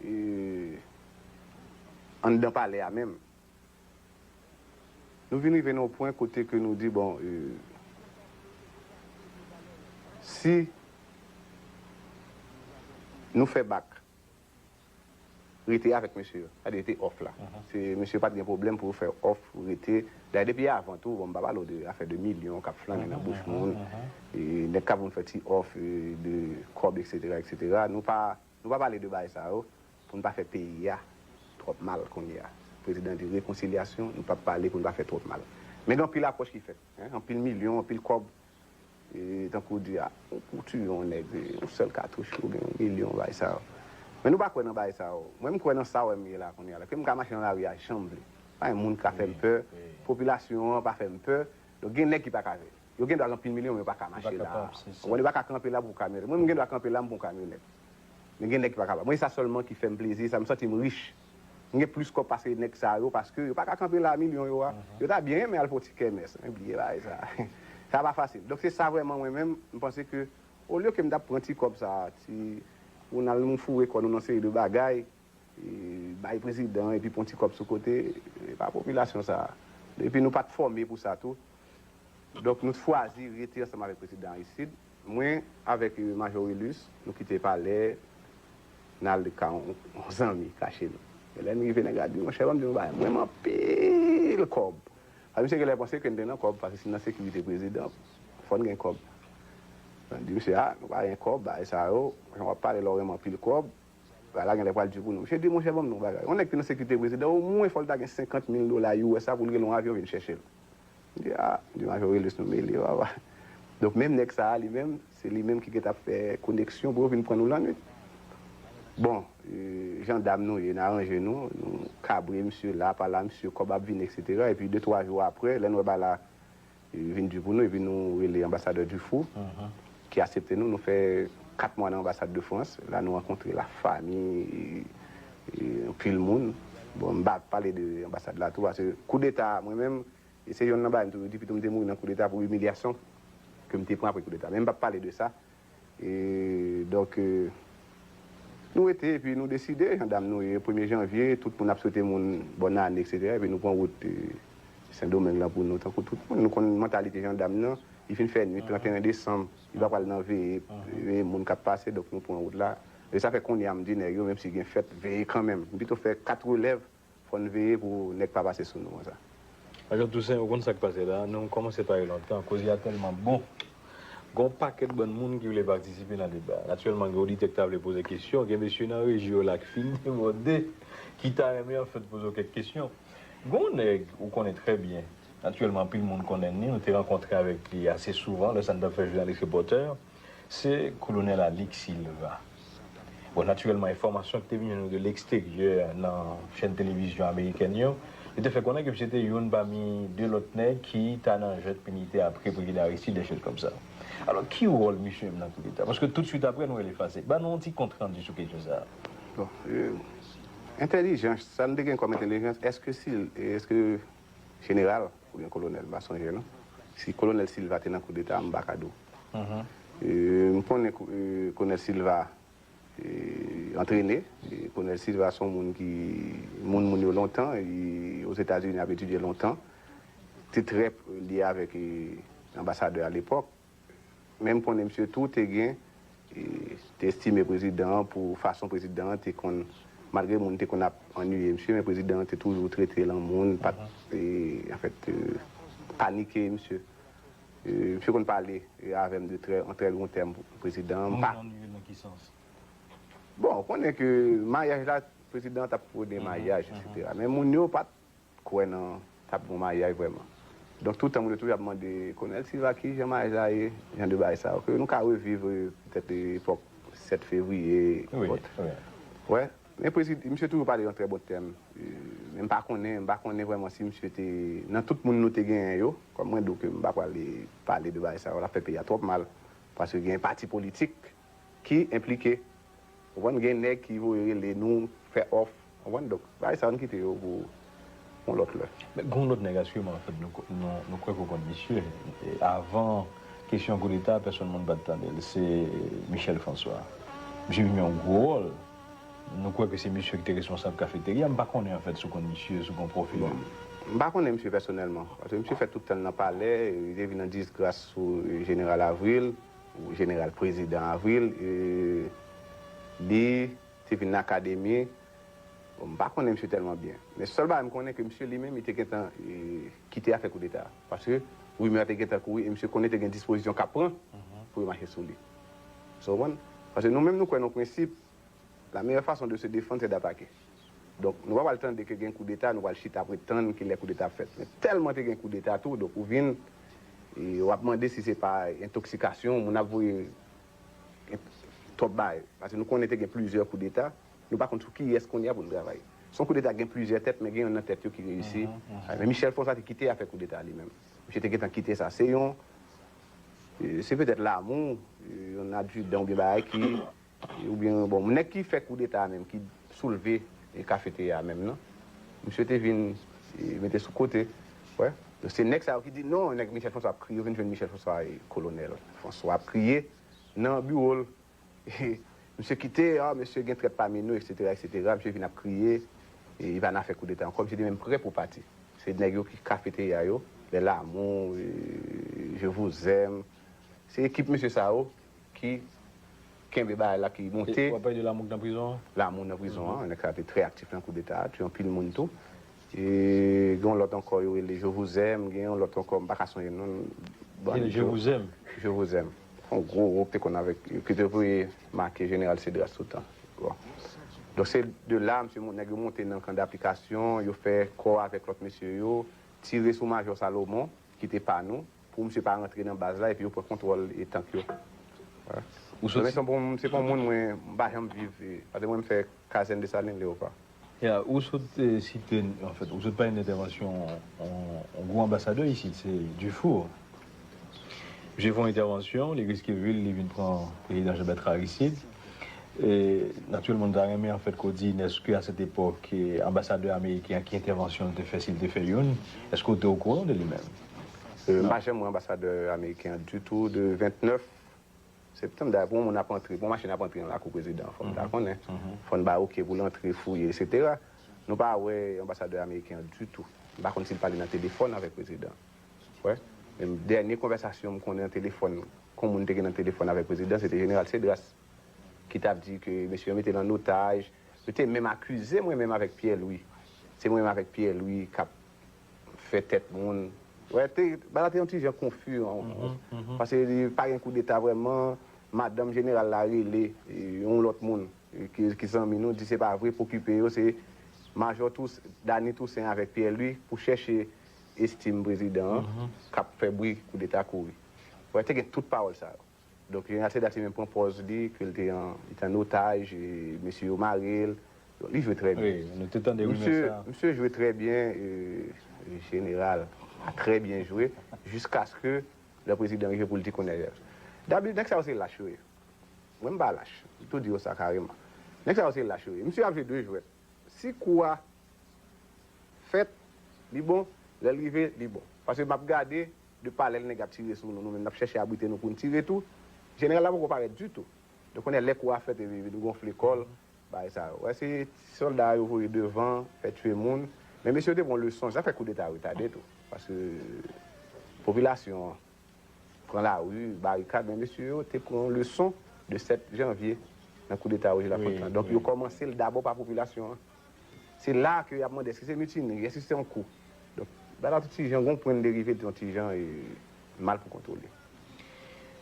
e, anndan palè a menm, nou vin rive nan yon pwen kote ke nou di, bon, e, si nou fè bak, rete avèk mesye yo. Sa di rete off la. Se, mesye pa t gen pwoblèm pou fè off, rete. Dayè, depi avan tou, bon, m pa pale w de afè de milyon k ap flannen nan bouch moun. E, nèg k ap vin fè ti off, e, de kòb, etsetera, etsetera. Nou pa, nou pa pale de bagay sa yo pou n pa fè peyi a twòp mal kounye a. Prezidan di rekonsilyasyon, nou p ap pale pou n pa fè twòp mal. Men gen anpil apwòch ki fèt, en, anpil milyon, anpil kòb. E, tankou w di a, ou, ou tiye yon nèg, e, yon sèl katouch, ou gen yon milyon, bagay sa yo. Men nou pa kwè nan bagay sa yo. Mwen, m kwè nan sa w wè m ye la kounye a la. Ke m ka mache nan lari a jan m vle. Pa gen moun ki ka fè m pè. Popilasyon an pa fè m pè. Donk, gen nèg ki pa ka vle. Yo gen dwa gen anpil milyon, men yo pa ka mache la. Ou konprann, yo pa ka kanpe la pou kamyonèt. Mwen, m gen dwa kanpe la, m pran yon kamyonèt. Men gen nèg ki pa kapab. Mwen, se sa sèlman ki fè m plezi, sa m santi m rich. M gen plis kòb pase nèg sa yo, paske yo pa ka kanpe la milyon yo a. Yo ta byen renmen al fè yon ti kèmès, men bliye bagay sa. Sa pa fasil. Donk, se sa vrèman mwen menm, m panse ke, olye ke m t ap pran ti kòb sa, ti, pou n al nou foure kò nou nan seri de bagay, e, bay prezidan, epi pran ti kòb sou kote, e pa popilasyon sa. Epi nou pa t fòme pou sa tou. Donk, nou t chwazi rete ansanm avèk prezidan Aristide. Mwen, avèk, e, Majò Wilus, nou kite palè, n al ka yon, yon zanmi kache nou. E lè n rive, nèg la di, monchè, ban m di nou bagay, mwen, m anpil kòb. Paske misye genlè panse ke n te nan kòb, paske si n nan sekirite prezidan, fò n gen kòb. Mwen di misye, a, nou pa gen kòb, bagay sa yo, jan w ap pale la, w renmen anpil kòb. Bagay la genlè pral di pou nou. Misye di, monchè, ban m di yon bagay. Yon nèg ki nan sekirite prezidan, omwen fò l ta gen senkant mil dola U S la pou l rele yon avyon vin chèche l. M di, a, m di, Majò Wilus, nou mele, papa. Donk, menm nèg sa a, li menm, se li menm ki gentan ap fè koneksyon pou yo vin pran nou lannwit. Bon, e, jandam nou ye, n aranje nou, nou kabre misye la, pa la, misye kòb ap vini, etsetera. Epi, de, twa jou apre, lè n wè bagay la, e, vin di pou nou, epi nou rele anbasadè Dufour, ki aksepte nou. Nou fè kat mwa nan anbasad de Frans. La, nou rankontre lafanmi, e, e, anpil moun. Bon, m pa pale de anbasad la tou, paske koudeta, mwen menm, e se yonn nan bagay m toujou di, pito m te mouri nan koudeta pou imilyasyon ke m te pran apre koudeta. Men m p ap pale de sa. E, donk, e, nou rete, epi nou deside, jandam nou ye, premye janvye, tout moun ap swete moun bòn ane, etsetera. Epi nou pran wout, e, Sendomeng lan pou nou, tankou tout moun. Nou konn mantalite jandam nan, li fin fè nwit, trannteyen desanm, li pa pral nan veye, veye moun k ap pase, donk nou pran wout la. E sa fè kounye a m di nèg yo, menm si gen fèt, veye kanmenm. M pito fè kat relèv, fò n veye pou nèg pa pase sou nou konsa. Majan Tousen, ou konn sa k pase la, nou kòmanse pale lontan, koze a tèlman bon. Gen yon pakèt bann moun ki vle patisipe nan deba. Natirèlman, gen oditè ki ta vle poze kesyon, gen mesye nan reji yo la ki fin debòde, ki ta renmen, anfèt, poze w kèk kesyon. Gen yon nèg ou konnen trè byen, natirèlman, anpil moun konnen li, nou te rankontre avèk li ase souvan, lè sa n t ap fè jounalis repòtè, se Kolonèl Alix Silva. Bon, natirèlman, enfòmasyon ki te vin jwenn nou de leksteryè nan chèn televizyon amerikèn yo, yo te fè konnen ke misye te youn pami de lòt nèg ki ta nan jwèt militè apre Prezidan Aristide, des choses comme ça. Alò, ki wòl misye menm nan koudeta? Paske toutswit apre, nou wè l efase. Ban nou yon ti kontrandi sou kesyon sa a. Bon, e, entèlijans, sa n te gen kòm entèlijans, èske si, èske jeneral oubyen kolonèl, m pa sonje non. Si Kolonèl Silva te nan koudeta, m pa ka di w. E, m konnen kou-, e, Kolonèl Silva e, antrene. E, Kolonèl Silva se yon moun ki, moun, moun yo lontan, li Ozetazini ap etidye lontan. Te trè lye avèk, e, anbasadè a lepòk. Men m konnen misye tou te gen, e, te estime prezidan an pou fason prezidan an te konn, malgre moun te konn ap anniye misye, men prezidan an te toujou trete l an moun, pa t, e, anfèt, e, panike misye. E, misye konn pale, e, avè m de trè, an trè bon tèm pou prezidan an. Moun anniye l nan ki sans? Bon, ou konnen ke maryaj la, prezidan an t ap pwone maryaj, etsetera. Men moun yo pa t kwè nan t ap gon maryaj vrèman. Donk, toutan moun yo toujou ap mande, Kolonèl Silva, ki jan maryaj la ye? Jan de bagay sa yo. Ke nou ka reviv, e, petèt, e, epòk sèt fevriye, wi, epòk. Wi. Wè. Men prezidan, misye toujou pale an trè bon tèm. E, men m pa konnen, m pa konnen vrèman si misye te, nan tout moun nou te genyen yo, kòm mwen di w ke m pa pral pale de bagay sa yo, l ap fè peyi a twòp mal. Paske gen pati politik ki enplike. Ou konprann, gen nèg ki voye rele nou, fè òf. Ou konprann? Donk, bagay sa yo, n kite yo pou yon lòt lè. Men gen yon lòt nèg, asireman, anfèt, nou, nou, nou kwè ke w konn misye. E avan kesyon koudeta, pèsonn moun pa t tande l. Se Michel François. Misye vin jwe yon gwo wòl. Nou kwè ke se misye ki te responsab kafeterya. M pa konnen, anfèt, si w konn misye, si w konn pwofil li. Bon, m pa konnen misye pèsonèlman. Paske misye fè tout tan l nan palè, li te vin nan disgras sou, e, jeneral Avril. Jeneral prezidan Avril, e, li te vin nan akademi. Bon, m pa konnen misye tèlman byen. Men sèl bagay m konnen ke misye li menm, li te gentan, e, kite afè koudeta. Paske rimè te gentan kouri e misye konnen te gen dispozisyon k ap pran pou yo mache sou li. Ou konprann? Paske nou menm nou kwè nan prensip, la meilleure façon de se défendre, c'est d'attaquer. Donk, nou pa pral tande ke gen koudeta, nou pral chita ap ret tann kilè koudeta ap fèt. Men tèlman te gen koudeta tou, donk ou vin, e, w ap mande si se pa entoksikasyon, moun ap voye twòp bagay. Paske nou konnen te gen plizyè koudeta, nou pa konn sou kiyès kounye a pou n travay. Se yon koudeta ki gen plizyè tèt, men gen yonn nan tèt yo ki reyisi. Men Michel François te kite afè koudeta li menm. Misye te gentan kite sa. Se yon, e, se petèt lamou, e, yon adidan oubyen bagay ki oubyen, bon, nèg ki fè koudeta a menm, ki soulve, e, kafeterya a menm nan, misye te vin, e, mete sou kote. Wè. Donk, se nèg sa yo ki di, non, nèg Michel François ap kriye, yo vin jwenn Michel François, e, Kolonèl François ap kriye nan biwo l. Misye kite, a, mesye gen trèt pami nou, etsetera, etsetera. Misye vin ap kriye, e, li pa nan afè koudeta ankò. Misye te menm prè pou pati. Se nèg yo ki kafeterya yo, les Lamour, e, Je vous aime. Se ekip mesye sa yo ki kenbe bagay la, ki monte. W ap pale de Lamour k nan prizon an? Lamour nan prizon an, nèg sa te trè aktif nan koudeta a, tiye anpil moun tou. E gen yon lòt ankò, yo rele Je vous aime, gen yon lòt ankò, m pa ka sonje non. Bon, Je vous aime. Je vous aime. Yon gwo wo ki te konn avèk, ki te voye make jeneral Cédras tout tan. Bon. Donk se de la, misye, nèg yo monte nan kan daplikasyon, yo fè kò avèk lòt mesye yo, tire sou Majò Salomon, ki te pa nou. pou misye pa rantre nan baz la epi yo pran kontwòl e tank yo. Wè. Ou sot Men se bon, se bon moun mwen, m pa janm viv, e, paske mwen m fè kazèn Desalin, Leopa. Ya, ou sot eh, site, anfèt, ou sot pale de entèvansyon yon gwo anbasadè isit, se Dufour. Misye fè yon entèvansyon, li riske vi l, li vin pran prezidan Jean Bertrand Aristide. E, natirèlman, nou ta renmen anfèt ke w di n, èske a sèt epòk, eh, anbasadè ameriken an, ki entèvansyon l te fè, si l te fè youn, èske w te okouran de li menm? Euh, m pa janm wè anbasadè ameriken an ditou de vennèf septanm. Dayè, pou yon moun ap antre, pou yon machin ap antre nan lakou prezidan an, fò n ta konnen. Fò n ba oke pou l antre, fouye, etsetera. Nou pa wè anbasadè ameriken an ditou. M pa konn si l pale nan telefòn avèk prezidan an. Wè. Men dènye konvèsasyon m konnen an telefòn, kon moun te gen nan telefòn avèk prezidan, se te Jeneral Cedras ki t ap di ke mesye yo mete l an otaj. Yo te menm akize mwen menm avèk Pierre Louis. Se mwen menm avèk Pierre Louis k ap fè tèt moun. Wè, te, bagay la te yon ti jan konfi. Paske li pa gen koudeta vrèman. Madanm jeneral la rele, e, yon lòt moun, e, ki, ki zanmi nou, di se pa vre, pa okipe yo, se Majò Tous, Dany Toussaint avèk Pierre Louis pou chèche estim prezidan an, k ap fè bri koudeta kouri. Wè, te gen tout pawòl sa yo. Donk, Jeneral Cedras li menm pran pòz li, ke l te an, li te an otaj, e mesye yo mare l. Donk, li jwe trè byen. Wi, nou te tande rimè Misye, sa. Misye jwe trè byen, e, jeneral a trè byen jwe, jiskaske lè prezidan rive pou l di kounye a. Dabitid, nèg sa yo se lach yo ye. Mwen, m pa lach. M tou di yo sa kareman. Nèg sa yo se lach yo ye. Misye ap jwe de jwèt. Si kou a fèt, li bon. Lè l rive, li bon. Paske m ap gade, de palè l nèg ap tire sou nou, nou menm n ap chèche abrite nou pou n tire tou. Jeneral la poko parèt ditou. Donk, kounye a, lè kou a fèt, epi nou gonfle kò l, bagay sa yo. Wè, se sòlda yo voye devan, fè tiye moun. Men mesye yo te pran leson, sa fè koudeta a retade tou. Paske popilasyon an pran lari, barikad, men mesye yo te pran yon leson de sèt janvye nan koudeta Roger Lafontant lan. Donk, yo kòmanse l dabò pa popilasyon an. Se la ke y ap mande èske se mitinri, èske se yon kou. Donk, bagay la tout ti jan, gon pwen de rive, yon ti jan e, mal pou kontwole.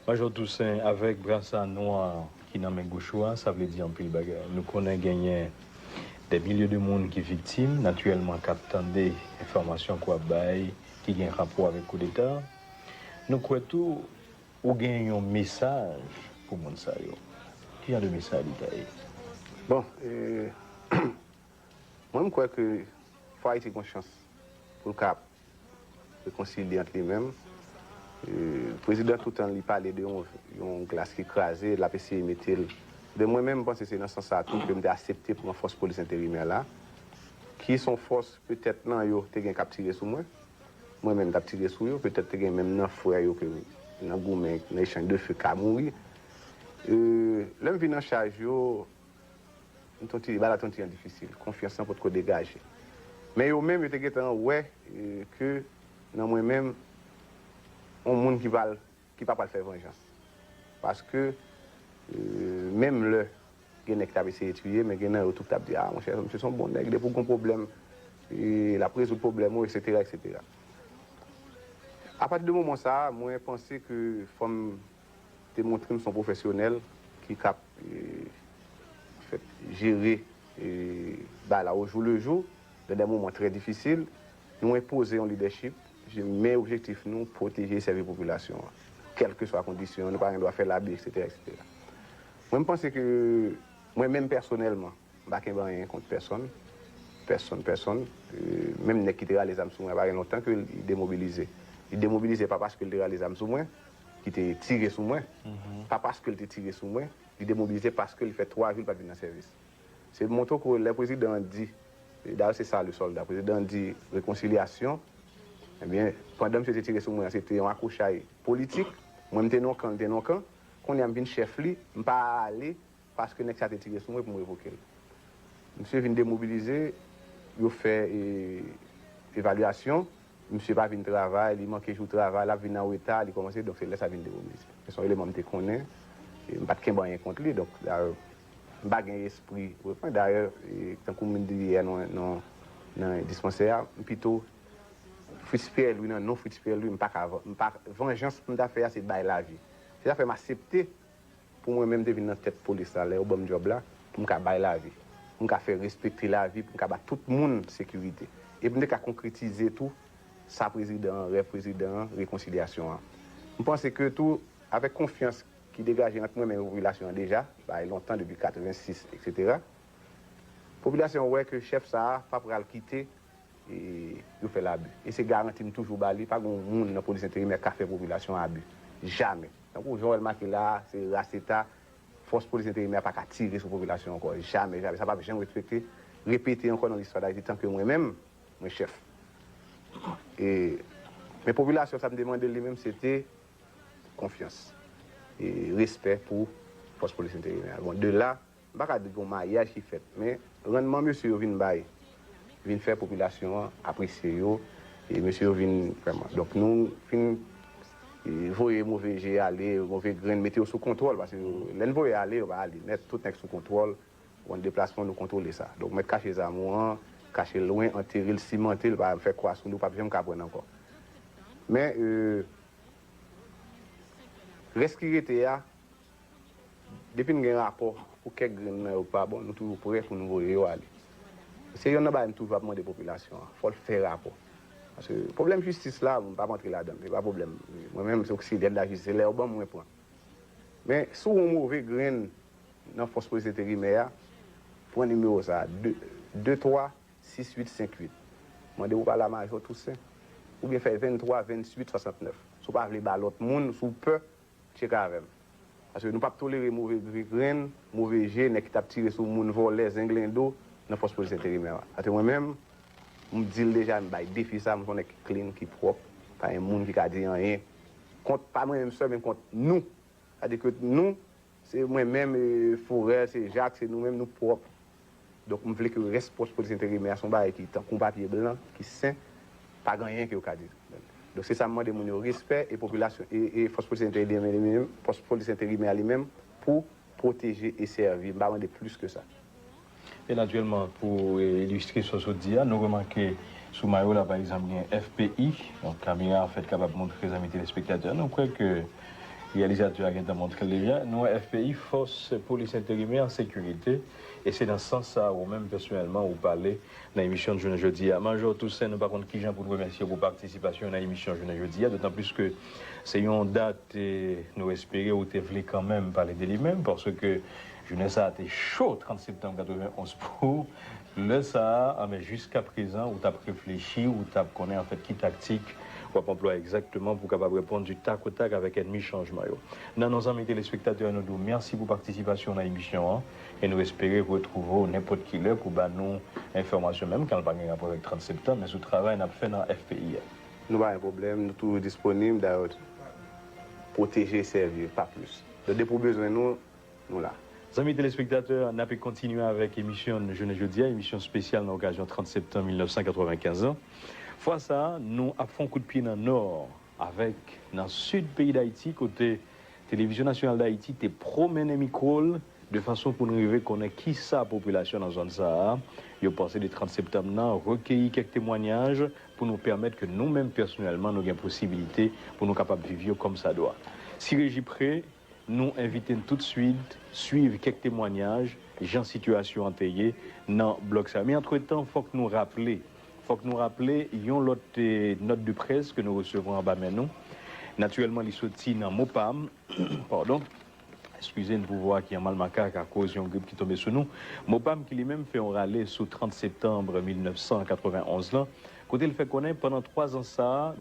Majò Toussaint, avèk brasa nwa ki nan men goch ou a, sa vle di anpil bagay. Nou konnen genyen dè milye de moun ki viktim, natirèlman k ap tande enfòmasyon ke w ap bay, ki gen rapò avèk koudeta. Nou kwè tou, ou gen yon mesaj pou moun sa yo. Ki jan de mesaj li ta ye? Bon, e, mwen, m kwè ke fò Ayiti gon chans pou l ka rekonsilye ant li menm. E, prezidan, toutan li pale de yon, yon glas ki kraze, l ap eseye mete l. De mwen menm, m panse se nan sans sa a tou ke m te aksepte pran fòs polis enterimè la, ki se yon fòs petèt nan yo te gen k ap tire sou mwen. Mwen menm, m t ap tire sou yo, petèt te gen menm nan frè yo ke nan goumen, nan echanj de fe ka mouri. E, lè m vin an chaj yo, m t on ti, bagay la te on ti jan difisil. Konfyans lan potko degaje. Men yo menm, yo te gentan wè, e, ke nan mwen menm, on moun ki pral, ki pa pral fè vanjans. Paske, e, menm lè gen nèg ki t ap eseye tiye, men gen nan yo tou ki t ap di, a, monchè, misye se on bon nèg, depi w gon pwoblèm, e, l ap rezoud pwoblèm ou, etsetera, etsetera. Apati de moman sa a, mwen panse ke fò m te montre m se on pwofesyonèl ki k ap, e, fèt jere, e, bagay la o jou le jou, nan de moman trè difisil. Nou enpoze yon lidèchip, men objektif nou, pwoteje e sèvi popilasyon an. Kèlkeswa kondisyon, nou pa gen dwa fè labi, etsetera, etsetera. Mwen, m panse ke mwen menm pèsonèlman, m pa kenbe anyen kont pèsonn, pèsonn, pèsonn. E, menm nèg ki te rale zam sou mwen, pa gen lontan ke li demobilize. Li demobilize pa paske l te rale zam sou mwen, ki te tire sou mwen, pa paske l te tire sou mwen, li demobilize paske li fè twa jou li pa t vin nan sèvis. Se montre w ke lè prezidan an di, e dayè se sa le sòlda, prezidan an di rekonsilyasyon, ebyen, pandan misye te tire sou mwen an, se te yon akochay politik, mwen m te nan yon kan, li te nan yon kan, kounye a m vin chèf li, m pa ale, paske nèg sa te tire sou mwen pou m revoke l. Misye vin demobilize, yo fè, e, evalyasyon, misye pa vin travay, li manke jou travay, l ap vin an reta, li kòmanse, donk se lè sa vin demobilize. Men se yon eleman m te konnen, e, m pa t kenbe anyen kont li, donk, dayè, m pa gen espri reprann. Dayè, e, tankou m di yè nan, nan, nan dispansè a, m pito Fritz Pierre Louis, nan non Fritz Pierre Louis, m pa ka, m pa, vanjans pou m ta fè a, se bay lavi. Se sa fè m aksepte pou mwen menm te vin nan tèt polis la, lè yo ban m djòb la, pou m ka bay lavi, pou m ka fè respekte lavi, pou m ka ba tout moun sekirite. E pou m te ka konkretize tou sa prezidan an, rèv prezidan an, rekonsilyasyon an. M panse ke tou, avèk konfyans ki degaje ant mwen menm e popilasyon an deja, bagay lontan, depi katrevensis, etsetera, popilasyon an wè ke chèf sa a pa pral kite e, yo fè l abi. E se garanti m toujou ba li, pa gen yon moun nan polis enterimè k ka fè popilasyon an abi. Jamè. Tankou jan w wè l make la a, se ras eta, fòs polis enterimè a pa ka tire sou popilasyon ankò. Jamè, jamè. Sa p ap janm respekte, repete ankò nan listwa Dayiti, tanke mwen menm, mwen chèf. E, men popilasyon, sa m te mande l li menm, se te konfyans e respè pou fòs polis enterimè a. Bon, de la, m pa ka di gen yon mayaj ki fèt, men rannman mesye yo vin bay, vin fè popilasyon an apresye yo, e mesye yo vin vrèman. Donk, nou fin, e, voye move je ale, move grenn, mete yo sou kontwòl, paske yo, lè n voye ale, yo pa ale nèt, tout nèg sou kontwòl, bon, deplasman, nou kontwole sa. Donk, mèt kache zam ou an, kache l lwen, antere l, simante l, pa fè kwa sou li, ou p ap janm ka pran ankò. Men, e, rès ki rete a, depi n gen rapò pou kèk grenn nan yo k pa bon, nou toujou prè pou nou voye yo ale. Se yonn nan bagay m toujou ap mande popilasyon an, fò l fè rapò. Paske pwoblèm jistis la, m p ap antre ladan l, se pa pwoblèm. Mwen menm, se oksilyè de la jistis, se lè yo ban m, mwen pran. Men, si w yon move grenn nan fòs polis enterimè a, pran nimewo sa a, de, de twa sis uit senk uit. Mande pou pale a Majò Tousen. Oubyen fè venntwa venntuit swasantnèf. Si w pa vle ba lòt moun, si w pè, tcheke avè m. Paske nou p ap tolere move gre-, grenn, move je, nèg ki t ap tire sou moun, vòlè, zenglendo, nan fòs polis enterimè a. Paske mwen menm, m di l deja, m bay defi sa, m se yon nèg ki clean, ki pwòp, pa gen moun ki ka di anyen. Kont, pa mwen menm sèl, men kont nou. Sa di ke nou, se mwen menm, e, Forel, se Jak, se nou menm, nou pwòp. Donk, m vle ke rès fòs polis enterimè a se yon bagay ki tankou yon papye blan, ki sen, pa gen anyen ke yo ka di. Donk, se sa m mande moun yo, respè e popilasyon, e, e fòs polis enterimè li menm, fòs polis enterimè a li menm, pou pwoteje e sèvi. M pa mande plis ke sa. E natirèlman, pou, e, ilistre sa w sot di a, nou remake sou mayo la, pa egzanp, gen F P I, donk kamera an fèt kapab montre zanmi telespektatè, nou kwè ke reyalizatè a gentan montre l deja, nou wè F P I, Fòs Polis Enterimè an Sekirite, e se nan sans sa a ou menm pèsonèlman ou pale nan emisyon jounen jodi a. Majò Tousen, nou pa konn kijan pou n remèsye w pou patisipasyon w nan emisyon jounen jodi a, dotan plis ke se yon dat, e, nou espere ou te vle kanmenm pale de li menm, paske jounen sa a te cho, trant septanm katrevenonz pou ou. Lè sa a, anben, jiskaprezan, ou t ap reflechi, ou t ap konnen, anfèt, ki taktik w ap anplwaye egzakteman pou w kapab reponn du tac au tac avèk ènmi chanjman yo. Nan non zanmi telespektatè, nou di w mèsi pou patisipasyon w nan emisyon an, e nou espere retwouve w nenpòt ki lè pou ba nou enfòmasyon, menm kan l pa gen rapò avèk trant septanm, men sou travay n ap fè nan F P I a. Nou pa gen pwoblèm, nou toujou disponib, dayè, pwoteje, sèvi, pa plis. Donk, depi w bezwen nou, nou la. Zanmi telespektatè, n ape kontinye avèk emisyon n jounen jodi a, emisyon espesyal nan okazyon trant septanm mil nèf san katrevenkenz lan. Fwa sa a, nou ap fè yon kout pye nan nò avèk nan sid peyi Dayiti, kote Televizyon Nasyonal Dayiti te pwomennen mikwo l de fason pou n rive konnen kisa popilasyon nan zòn sa a yo panse de trant septanm nan, rekeyi kèk temwanyaj pou nou pèmèt ke nou menm pèsonèlman nou gen posibilite pou nou kapab viv yo kòmsadwa. Si reji pre, nou envite n toutswit swiv kèk temwanyaj jan sitiyasyon an te ye nan blòk sa a. Men antretan, fòk nou raple, fòk nou raple yon lòt, eh, nòt de près ke nou resevwa anba men nou. Natirèlman, li soti nan MOPAM, padon, eskize n pou vwa ki an mal makak akoz yon grip ki tonbe sou nou. MOPAM ki li menm fè yon rale sou trant septanm mil nèf san katrevenonz lan, kote l fè konnen pandan twa zan sa a,